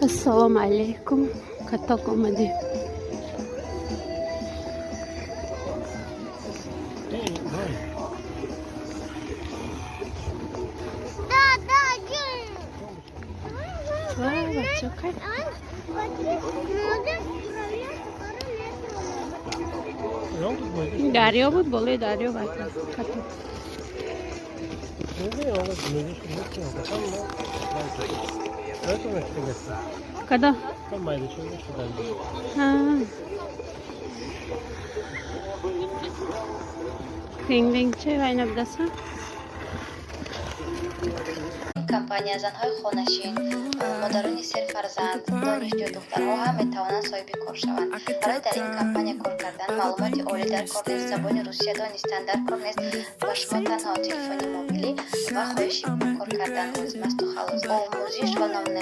Ассалому алейкум. Каток омадем. Да, Ва, бачо, кай. Дарё буд, болои дарё бачо. Каток. Када? Пингвинче вайна бидаса? Компания занҳои хонашин, модарони серфарзанд, донишҷӯ духтарҳо ҳам метавонанд соҳиби кор шаванд. Барои дар ин компания кор кардан маълумоти олӣ дар кор нест, забони русия донистан дар кор нест. Ба шумо танҳо телефони мобилӣ ва хоҳиши кор кардан лозим асту халос. Омӯзиш ва номнавис.